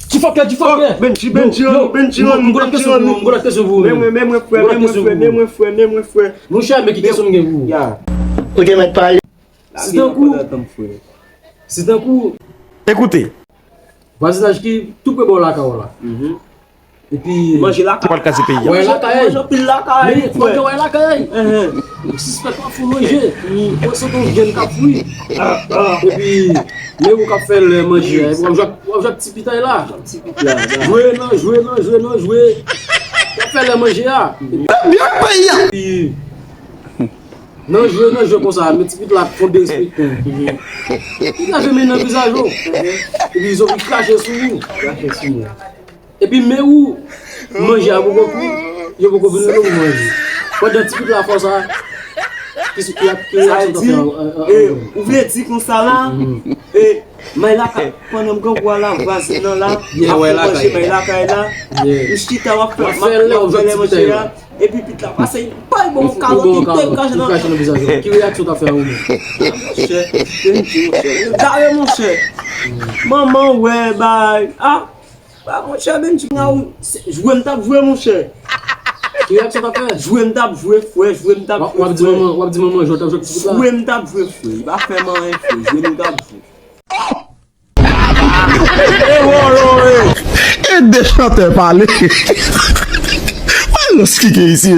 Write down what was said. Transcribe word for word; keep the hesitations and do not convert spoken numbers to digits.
Ti fòkè, ti fòkè. Benji, Benji, Benji, Benji. M konn kesyon pou ou, m konn kesyon pou ou. Men mwen, men mwen, frè, men mwen, frè, men mwen, frè, men mwen, frè. Monchè, men ki kesyon m gen pou ou? Ou te mèt pale. Si tankou, si tankou, ekoute, vwazinaj ki tou pre bò lakay ou la. Epi manje lakay. Ki pral kraze peyi a. Wè lakay. Manje anpil lakay. Men fò gen wè lakay. Ou sispèk w ap fou manje. Ou santi yon grenn k ap fri. Epi men ou k ap fè lè manje a. Epi w ap jwe ak, w ap jwe ak ti pitay la. Jwe nan, jwe nan, jwe nan, jwe. W ap fè lè manje a. Byen peyi a. Epi nan jwe, nan jwe konsa, men ti pit la ap fon derespektan. Li lave men nan vizaj ou. Epi zòt li krache sou ou. Krache sou ou. Epi men ou, manje a poko kwit, yo poko vin rele ou manje. Pandan ti pit la fè sa, ki, ki, ki reyaksyon w ta fè an, an, an, an, ou vle di konsa la, e, May lakay, pandan m grangou a la, vwazin nan la, ap fè manje may lakay la. M chita, w ap fè, m ap fè lè manje a. Epi pit la pase, bay bon kalòt, li krache nan vizaj ou. Ki reyaksyon w ta fè an ou menm? Monchè, Benji, monchè. Dayè, monchè. Manman, wè, bay. Ah, ba, monchè, Benji, nan jwe m t ap jwe, monchè. Ki reyaksyon w ta fè? Jwe m t ap jwe, frè, jwe m t ap jwe, frè. W ap di manman, w ap di manman, jwe w t ap jwe ak ti pit la. Jwe m t ap jwe, frè. Li pa fè m anyen, frè. Jwe nou t ap jwe. E de chantè pale. Wè lòs ki gen isi.